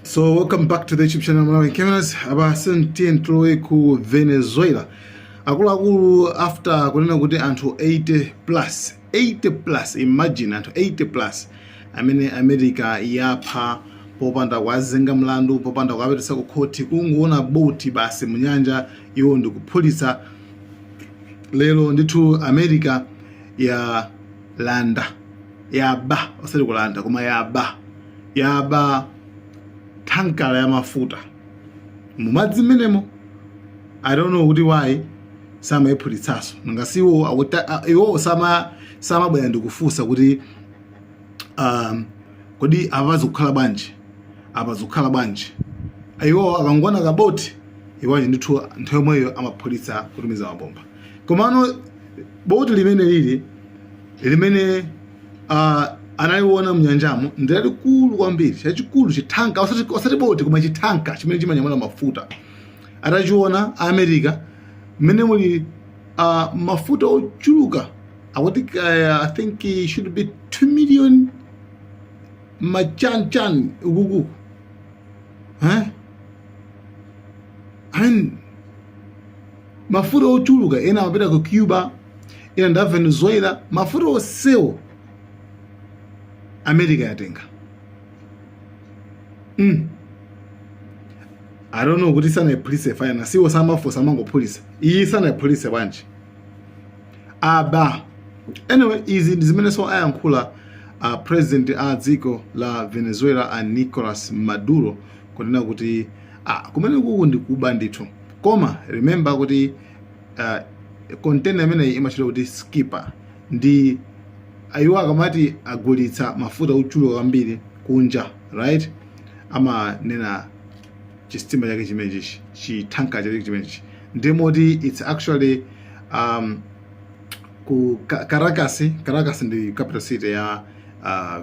So welcome back to the YouTube channel Malawi Cameras. Apa tiyeni tilowe ku Venezuela. Akuluakulu, after kunena kuti anthu 80 plus, 80 plus, imagine, anthu 80 plus amene America yapha popanda kuwazenga mlandu, popanda kuwapititsa ku khoti, kungoona boti basi munyanja, iwo ndikuphulitsa. Lero ndithu America yalanda, yaba, osati kulanda koma yaba, yaba tanker ya mafuta mumadzi mmenemo. I don't know kuti why samayiphulitsanso. Ngasiwo iwo samabwera ndikufunsa kuti kodi apa zikukhala bwanji, apa zikukhala bwanji? Iwo akangoona kaboti, iwaje ndithu nthawi yomweyo amaphulitsa, kutumiza mabomba. Komano boti limene lili limene analiona mnyanjamo ndi lalikulu kwambiri, chachikulu, chitanker, osati boti koma chitanker chimene chimanyamula mafuta. Atachiona America, mmene muli mafuta ochuluka, akuti I think it should be 2 million machanchan ukuku, eh? I mean, mafuta ochuluka, ena amapita ku Cuba, ena nda Venezuela. Mafuta onsewo America yatenga. I don't know kuti sanayiphulitse fine. Siwo samafusa, amangophulitsa. Iyi sanayiphulitse bwanji aba? Anyway, izi ndi zimenenso ayankhula president a dziko la Venezuela, a Nicolas Maduro, kunena kuti kumene kuku ndikuba ndithu. Koma remember kuti container imeneyi imatchedwa kuti Skipper. Ndi iwo akamati agulitsa mafuta ochuluka kwambiri kunja, right, amanena chisitima chake chimenechi, chitanker chake chimenechi. Ndimoti it's actually ku Caracas. Caracas ndi capital city ya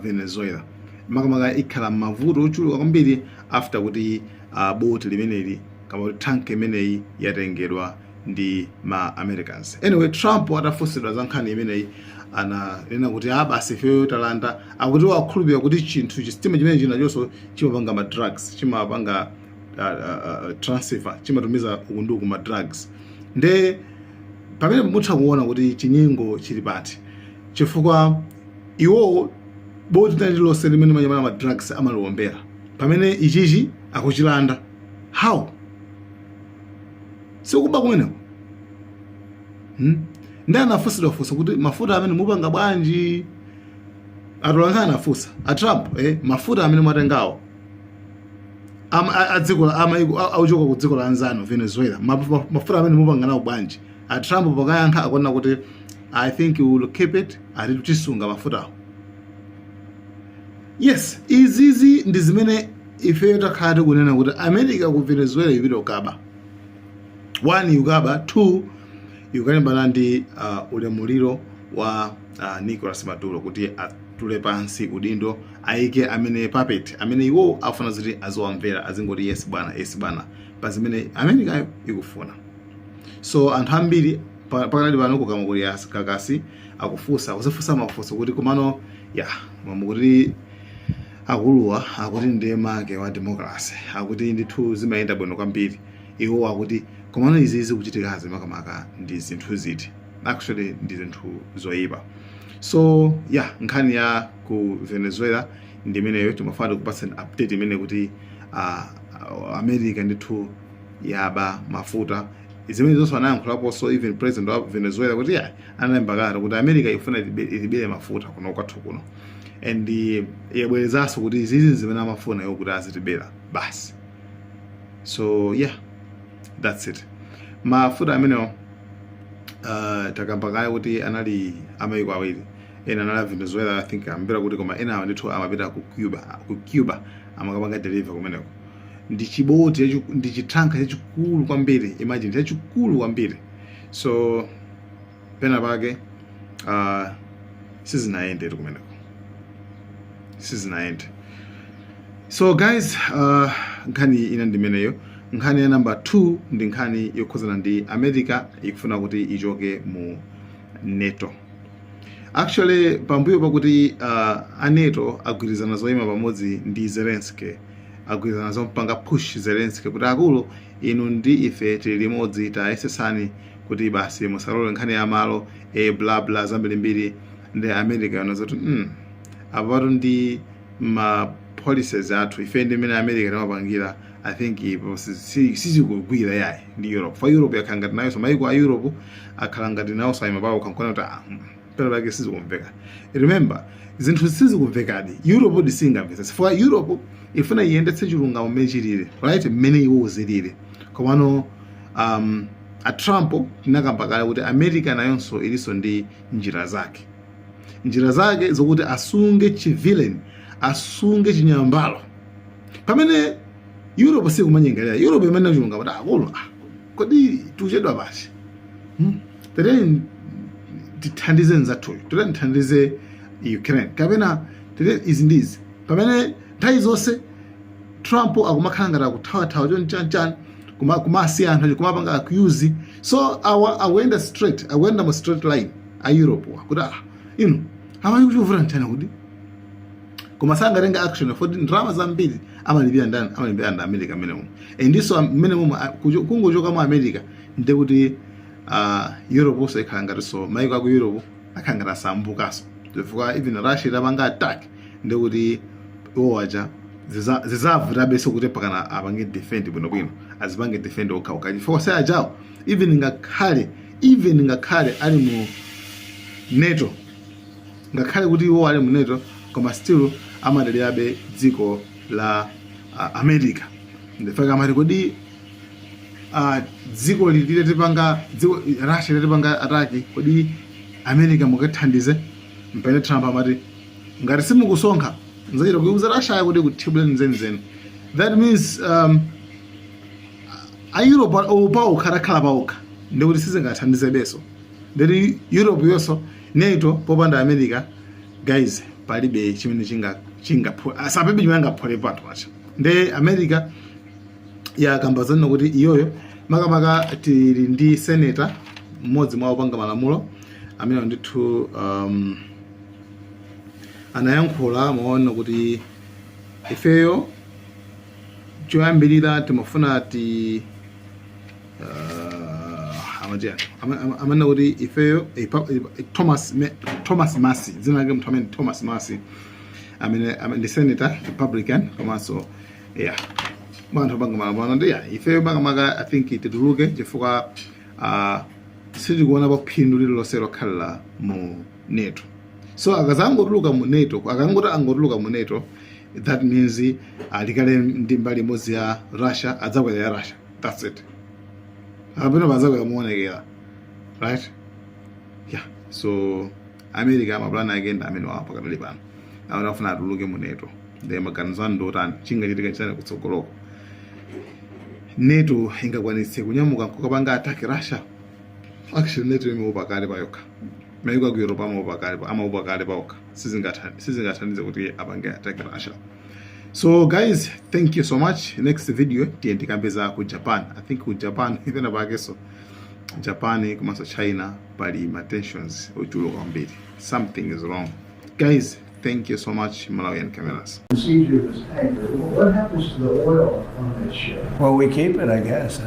Venezuela. Makamaka ikhala mavuto ochuluka kwambiri after kuti boti limeneli, kama kuti tanker imeneyi, yatengedwa ndi ma Americans. Anyway, Trump atafunsidwa za nkhani imeneyi ananena kuti a basi, ifeyo talanda. Akuti wakhulupirira kuti chinthu, chisitima chimene chinachonso chimapanga ma drugs, chimapanga transfer, chimatumiza uku ndi uku ma drugs. Nde pamene mutha kuona kuti chinyengo chili pati, chifukwa iwo boti lililonse limene manyamala ma drugs amaliwombera, pamene ichichi akuchilanda. How? Sikuba kumeneko, Ndi anafunsidwa funso kuti mafuta amene mupanga bwanji? Atolankhani anafunsa a Trump, mafuta amene mwatengawo a dziko amaiko auchoka ku dziko la anzanu Venezuela, mafuta amene mupanga nawo bwanji? A Trump pakayankha akuona kuti "I think we will keep it," ati tisunga mafutawo. Yes, izizi ndi zimene ifeyo takhala tikunena kuti America ku Venezuela ipita kukaba. One, ikukaba; two, ikukalimbana ndi ulamuliro wa Nicolas Maduro kuti atule pansi udindo, ayike amene puppet amene iwo afuna ziti aziwamvera, azingoti "Yes bwana, yes bwana," pa zimene Americayo ikufuna. So anthu ambiri pakadali pano kukamwa kuli kakasi, akufunsa, akuzifunsa mafunso kuti komano ya mamukuti akuluwa akuti ndiye make wa democracy, akuti ndithu zimayenda bwino kwambiri iwo akuti, komano izi zikuchitikazi makamaka ndi zinthu ziti? Actually ndi zinthu zoyipa. So yeah, nkhani ya ku Venezuela ndi imeneyo. Timafuna kupatsani update imene kuti America ndithu yaba mafuta. Zimene zonse anayankhulaponso even president wa Venezuela kuti yeah, analemba kale kuti America ifuna ilibere mafuta kuno kwathu kuno, and yabwerezanso kuti izizi zimene amafuna iwo kuti azitibera basi. So yeah, that's it. Mafuta amenewo takamba kale kuti anali amayiko awiri. Ena anali a Venezuela, I think amapita kuti, koma enawo ndithu amapita ku Cuba. Ku Cuba amakapanga deliver kumeneko. Ndi chiboti ndi chitanker chachikulu kwambiri, imagine, chachikulu kwambiri. So pena pake sizinayende kumeneko, sizinayende. So guys, nkhani ina ndimeneyo. Nkhani ya number 2 ndi nkhani yokhuzana ndi America ikufuna kuti ichoke mu NATO. Actually, pambuyo pakuti a NATO agwirizana zoyima pamodzi ndi Zelensky. Agwirizana zompanga push Zelensky kuti, akulu, inu ndi ife tili limodzi, tayesesani kuti basi musalole nkhani ya malo e bla bla zambirimbiri. Ndi America yona zoti apatu ndi ma policies athu ife ndi mmene America timapangira. I think ipo sizikugwira yayi ndi Europe, fa Europe yakhala ngati nayonso, maiko a Europe akhala ngati nawonso ayima pawo kankona kuti pena pake sizikumveka. Remember, zinthu sizikumvekadi. Europe di singamvetsa chifukwa Europe ifuna iyendetse chilungamo mmene chilili, right, mmene iwo zilili. Komano a Trump, tinakamba kale kuti America nayonso ilinso ndi njira zake, njira zake zokuti asunge chivillain, asunge chinyambalo, pamene Europe sikumanyengerera. Europe imene chilungamo kuti, akulu, kodi tikuchedwa basi, Tere tithandize nzathuyo, tere tithandize Ukraine, kapena tere izi ndizi. Pamene nthawi zonse Trump akumakhala ngati akuthawathawa chonchanchan, kumasiya anthu, kumapanga accuse. So awa akuyenda straight, akuyenda mu straight line a Europe wa kuti, inu awa kuchivuta nchani kuti? Koma sangatenga action for ndalama zambiri amalipira ndani? Amalipira ndi America mmene mumo. Ndiso mmene mumo kungochoka mu America, ndekuti Europe also ikhala ngati, so maiko aku Europe akhala ngati asambukaso, chifukwa even Russia itapanga attack, ndekuti iwo aja zizavutabenso kuti pakana apange defend bwinobwino, azipange defend okhaokha, chifukwa se ajawo even ngakhale ali mu NATO, ngakhale kuti iwo ali mu NATO, koma still amadalirabe dziko la America. Ndifaka amati, kodi dziko lilile tipanga, dziko Russia litipanga attack, kodi America mukathandize? Mpene Trump amati, ngati simukusonkha, nzachita kuiuza Russia kuti kuthibuleni zenizeni. That means a Europe paokha atakhala paokha, ndikuti sizingathandize beso. Ndeti Europe yonso, NATO popanda America, guys, palibe chimene chinga chinga asapebe chimene angapholepo anthu acha. Nde America yakamba zanena kuti iyoyo, makamaka tili ndi senator mmodzi mwa opanga malamulo amene ndithu anayankhula maona kuti ifeyo choyambirira timafuna ti amati amanena kuti ifeyo Thomas Massie, dzina lake munthu amene Thomas Massie, amene ndi senator Republican, komanso yeah, anthu apanga malamulo ndi yeah, ifeyo makamaka I think tituluke chifukwa sitikuona pa phindu lililonse lokhalira mu NATO. So akazangotuluka mu NATO, akangoti angotuluka mu NATO, that means alikale ndi mbali imodzi ya Russia, adzakwera ya Russia, that's it. Apeno pazakwera muonekera, right? Yeah, so America mapulani ake ndi amene wawa pakadali pano, amene afuna atuluke mu NATO. Ndiye maganizo anu ndi otani? Chingachitika chani kutsogoloko? NATO ingakwanitse kunyamuka nkukapanga attack Russia? Actually, NATO imaopa kale payokha, maiko aku Europe amaopa kale, amaopa kale payokha. Sizingathandize kuti apange attack Russia. So guys, thank you so much. Next video tiye tikambeza ku Japan. I think ku Japan pena pakeso, Japan komanso China, pali ma tensions ochuluka kwambiri. Something is wrong, guys. Thank you so much. Malawian Cameras. Seizure of this tanker. What happens to the oil on that ship? Well, we keep it, I guess.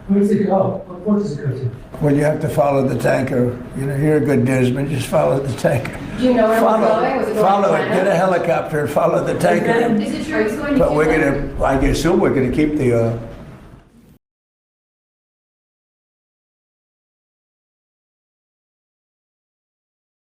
Where does it go? What port does it go to? Well, you have to follow the tanker. You know, you're a good newsman. Just follow the tanker. Do you know where it was Follow, going? Was it going follow to it. China? Get a helicopter and follow the tanker. Is it true it's going to But we're Cuba? gonna, I assume we're gonna keep the oil.